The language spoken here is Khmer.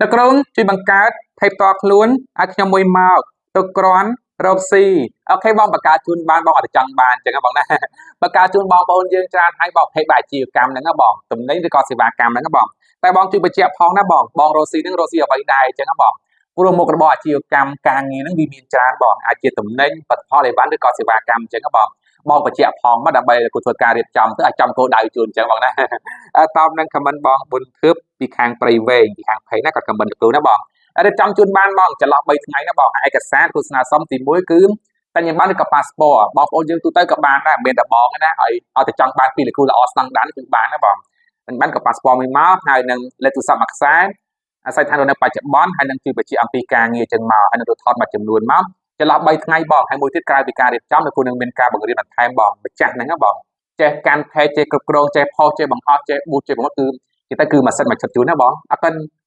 លោកគ្រូជួយបង្កើត page ផ្ទាល់ខ្លួនឲ្យខ្ញុំមួយមកទុកគ្រាន់រកស៊ី OK បងបង្កើតជូនបានបងអត់ចង់បានអញ្ចឹងបងណាបង្កើតជូនបងប្អូនយើងច្រើនហើយបង page បែបអាជីវកម្មហ្នឹងបងតំណែងឬក៏សេវាកម្មហ្នឹងបងតែបងជួយបញ្ជាក់ផងណាបងបងរកស៊ីហ្នឹងរកស៊ីអ្វីដែរអញ្ចឹងបងព្រោះមុខរបរអាជីវកម្មការងារហ្នឹងវាមានច្រើនបងអាចជាតំណែងផលិតផលអីវ៉ាន់ឬក៏សេវាកម្មអញ្ចឹងបងបងបញ្ជាក់ផងមកដើម្បីគូធ្វើការរៀបចំទៅឲ្យចំគោលដៅជូនអញ្ចឹងបងណាតបនឹង comment បងប៊ុនធឿបពីខាងព្រៃវែងពីខាងភ័យណាគាត់ comment លោកគ្រូណាបងរៀបចំជូនបានបងចន្លោះ3ថ្ងៃណាបងឯកសារឃោសនាសុំទី1គឺតែញ៉ាំបានឬក៏ប៉ាសពតបងប្អូនយើងទូទៅក៏បានដែរមិនមែនតែបងណាឲ្យឲ្យតែចង់បានពីលោកគ្រូល្អស្តង់ដារគឺបានណាបងតែបានក៏ប៉ាសពតមួយមកហើយនឹងលេខទូរស័ព្ទមួយខ្សែអាស្រ័យឋាននៅបច្ចុប្បន្នហើយនឹងជួយបញ្ជាអំពីការងារចឹងមកហើយនឹងទៅថតមួយចំនួនមកចន្លោះ3ថ្ងៃបងហើយមួយទៀតក្រៅពីការរៀបចំលោកគ្រូនឹងមានការបង្រៀនបន្ថែមបងម្ចាស់ហ្នឹងណាបងចេះកាន់ page ចេះគ្រប់គ្រងចេះផុសចេះបង្ហោះចេះប៊ូចេះបង្ហោះគឺគេទៅគឺមួយសិតមួយឈុតជូនណាបងអរគុណ។